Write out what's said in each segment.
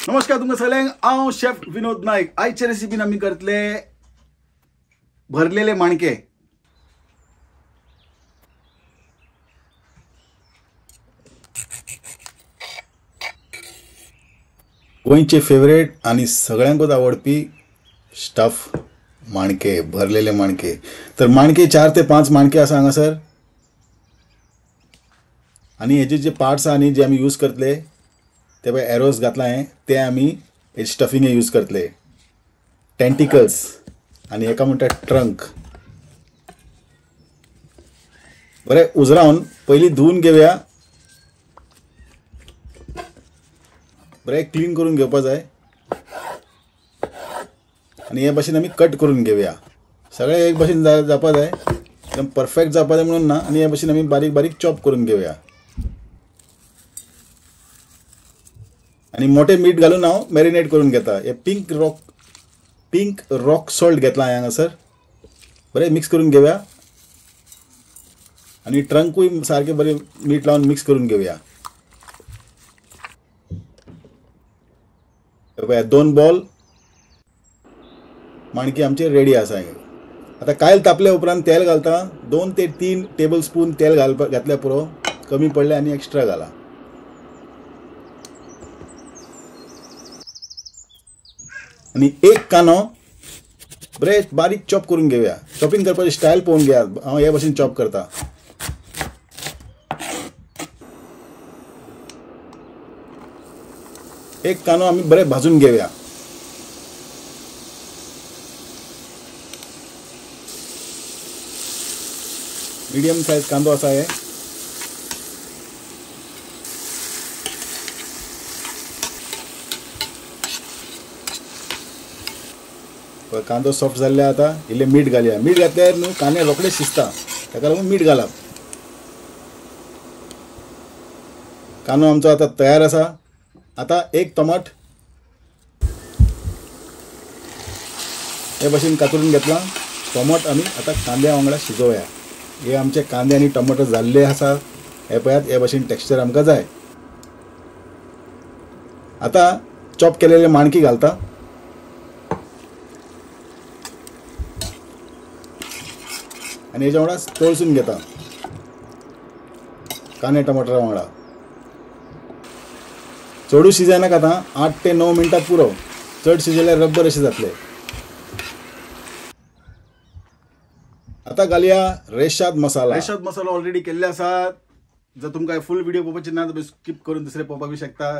नमस्कार तुमकां सगळ्यांक, हांव शेफ विनोद नायक। आयचे रेसिपीन आमी करतले भरलेले माणके। गोंयचे फेवरेट आनी सगळ्यांकूच आवडपी स्टफ माणके, भरलेले माणके। तर माणके 4 ते 5 माणके आसा हांगासर। आनी हेजे जे पार्ट्स आहा न्ही जे आमी यूज करतले ते पळय एरोज घातला हें ते आमी हे स्टफिंग यूज करतले। टेंटिकल्स आनी हेका म्हणटा ट्रंक। बरें उजरावन पयलीं धुवन घेवया, बरें क्लीन करून घेवपा जाय आनी हे भाशेन आमी कट करून घेवया। सगळें एक भाशेन जावपा जाय, एकदम परफेक्ट जावपा जाय म्हणून ना। आनी हे भाशेन आमी बारीक बारीक चॉप करून घेवया। आनी मोठे मीठ घालून हांव मॅरिनेट करून घेता। हे पिंक रॉक सॉल्ट घेतला हांवें हांगासर। बरें मिक्स करून घेवया आनी ट्रंकूय सारकें बरें मीठ लावन मिक्स करून घेवया। 2 बॉल माणकी आमचे रेडी आसा। आतां कायल तापले उपरांत तेल घालता। 2 ते 3 टेबल स्पून तेल घातल्यार पुरो, कमी पडले आनी एक्स्ट्रा घाला। आनी एक कांदो बरें बारीक चॉप करून घेवया। चॉपिंग करपाची स्टायल पळोवन घेया, हांव हे भाशेन चॉप करता। एक कांदो आमी बरें भाजून घेवया। मिडियम सायज कांदो आसा हे। कांदो सॉफ्ट जाल्ले आतां इल्लें मीठ घालया। मीठ घातल्यार न्हू कांदे रोखडे शिजता, ताका लागून मीठ घालप। कांदो आमचो आतां तयार आसा। आतां एक टमाट हे भाशेन कातरून घेतला। टमाट आमी आतां कांद्या वांगडा शिजोवया। हे आमचे कांदे आनी टमाटो जाल्ले आसा, हे पळयात हे भाशेन टेक्स्चर आमकां जाय। आतां चॉप केलेले माणकी घालता। आनी हेच्या वांगडा तळसून घेता कांदे टमाटरा वांगडा। चडूय शिजयनाका आतां, 8 ते 9 मिनटां पुरो। चड शिजयल्यार रब्बर अशें जातलें। आतां घालया रेशाद मसाला। रेशाद मसाला ऑलरेडी केल्ले आसात। जर तुमकां फूल व्हिडिओ पळोवपाची ना तर स्कीप करून दुसरे पळोवपाक शकता।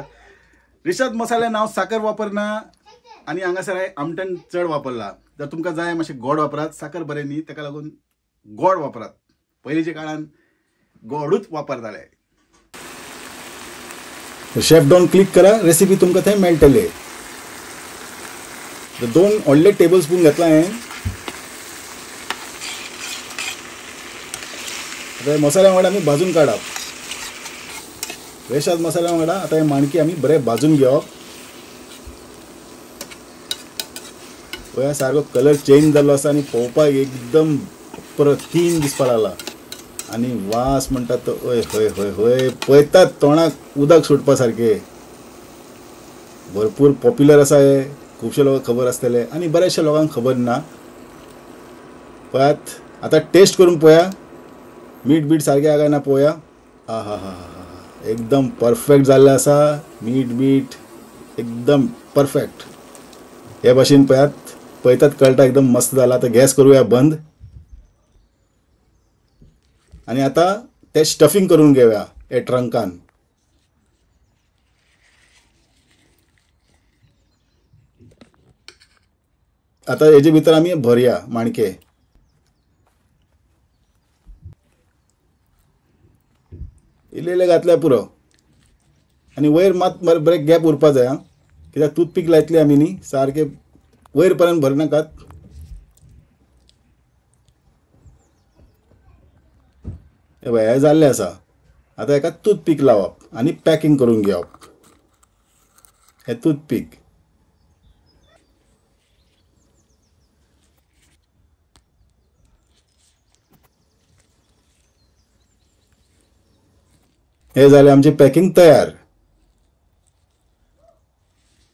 रेशाद मसाल्यान हांव साकर वापरना आनी हांगासर हांवें आमटण चड वापरला। जर तुमकां जाय मातशें गोड वापरात, साकर बरें न्ही ताका लागून गोड वापरात। पयलींच्या काळान गोडूच वापरताले। शेफ डॉन क्लिक करा, रेसिपी तुमकां थंय मेळटले। 2 व्हडले टेबल स्पून घेतला हांवें। आतां मसाल्या वांगडा आमी भाजून काडप। रेशाद मसाल्या वांगडा आतां हे माणकी आमी बरें भाजून घेवप। पळया सारको कलर चेंज जाल्लो आसा आनी पळोवपाक एकदम प्रतीम दिसपाक लागला। आनी वास म्हणटा तो हय हय हय हय पळयतात तोंडाक उदक सुटपा सारकें। भरपूर पॉप्युलर आसा हे, खुबशे लोकांक खबर आसतले आनी बऱ्याचशा लोकांक खबर ना। पळयात आतां टेस्ट करून पळया, मीठ बीट सारकें आहा काय ना पळोवया। आ हा हा हा, एकदम परफेक्ट जाल्लें आसा। मीठ बीट एकदम परफेक्ट। हे भाशेन पळयात, पळयतात कळटा एकदम मस्त जाला। आतां गॅस करुया बंद आनी आतां तें स्टफिंग करून घेवया हे ट्रंकान। आतां हेजे भितर आमी भरया माणके। इल्ले इल्ले घातल्यार पुरो। आनी वयर मात बरें गॅप उरपा जाय आं, कित्याक टूथपीक लायतली आमी न्ही, सारकें वयर पर्यंत भरनाकात। हे पळय हें जाल्लें आसा। आतां हेका टूथपीक लावप आनी पॅकिंग करून घेवप। हें टूथपीक हे जालें आमचें पॅकिंग तयार।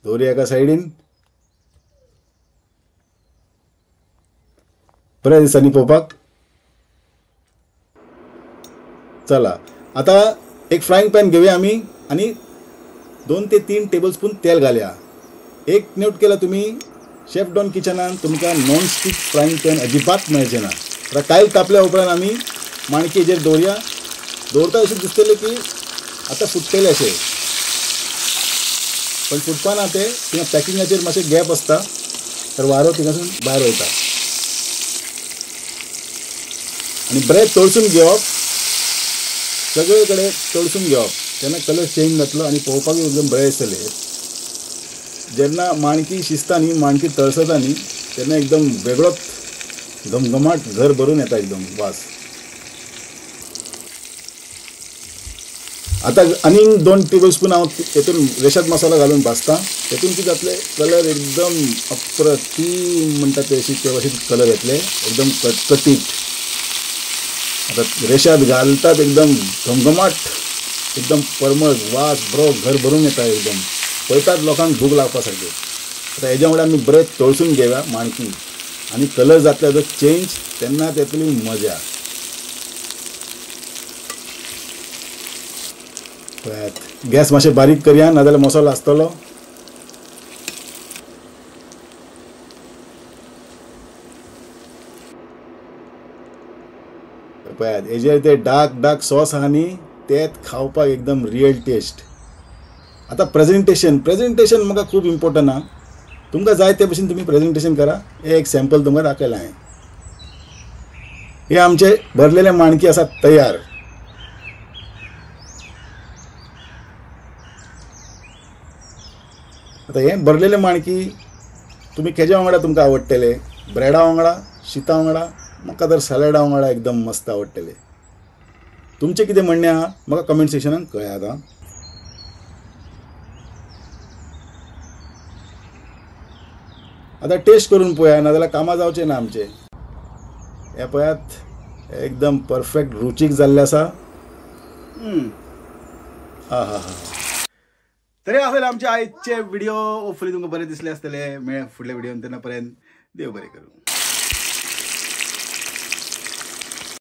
दवरुया एका सायडीन. बरें दिसता न्ही पळोवपाक. चला आता एक फ्रायंग पॅन घेऊया आमी आनी 2 ते 3 टेबलस्पून तेल घालया. एक नोट केला तुमी, शेफ डॉन किचनान तुमकां नॉन स्टीक फ्रायंग पॅन अजिबात मेळचें ना. आतां कायल तापल्या उपरांत आमी माणकी हेजेर दवरया. दवरता अशें दिसतलें की आतां फुट्टलें अशें, पण फुटपा ना तें. थिंगा पॅकिंगाचेर मातशें गॅप आसता तर वारो थिंगासून भायर वयता. आनी बरें तळसून घेवप, सगळे कडेन तळसून घेवप, तेन्ना कलर चेंज जातलो आनी पळोवपाक एकदम बरें दिसतलें. जेन्ना माणकी शिजता न्ही, माणकी तळसता न्ही, तेन्ना एकदम वेगळोच घमघमाट घर भरून येता एकदम वास. आतां आनीक 2 टेबलस्पून हांव हेतून रेशाद मसाला घालून भाजता. हेतून कितें जातलें, कलर एकदम अप्रतीम म्हणटा ते भाशेन कलर येतले, एकदम कटकटीत. आतां रेशाद घालतात एकदम घमघमाट, एकदम परमळ वास बरो घर भरून येता एकदम. पळयतात लोकांक भूक लागपा सारकी. आतां हेज्या वांगडा आमी बरें तळसून घेवया माणकी आनी कलर जातले जो चेंज तेन्ना येतली मजा. पळयात गॅस मातशें बारीक करया, नाजाल्यार मसालो आसतलो. पळयात हेजेर ते डार्क डार्क सॉस आहा न्ही, तेच खावपाक एकदम रियल टेस्ट. आतां प्रेजेंटेशन, प्रेजेंटेशन म्हाका खूब इम्पोर्टंट आहा. तुमकां जाय ते भशेन तुमी प्रेजेंटेशन करा. हें एक सॅम्पल तुमकां दाखयलां हांवें. हे आमचे भरलेले माणकी आसात तयार. आतां हें भरलेले माणकी तुमी केज्या वांगडा तुमकां आवडटले, ब्रेडा वांगडा, शिता वांगडा, म्हाका तर सॅलडा वांगडा एकदम मस्त आवडटले. तुमचें कितें म्हणणें आहा म्हाका कमेंट सेक्शनान कळयात. आतां टेस्ट करून पळया, नाजाल्यार कामां जावचें ना आमचें. हें पळयात एकदम परफेक्ट रुचीक जाल्लें आसा. हा हा हा. तरी आसले आमचे आयचे व्हिडिओ, होपफुली तुमकां बरें दिसले आसतले. मेळया फुडल्या व्हिडियोन, तेन्ना पर्यंत देव बरें करूं.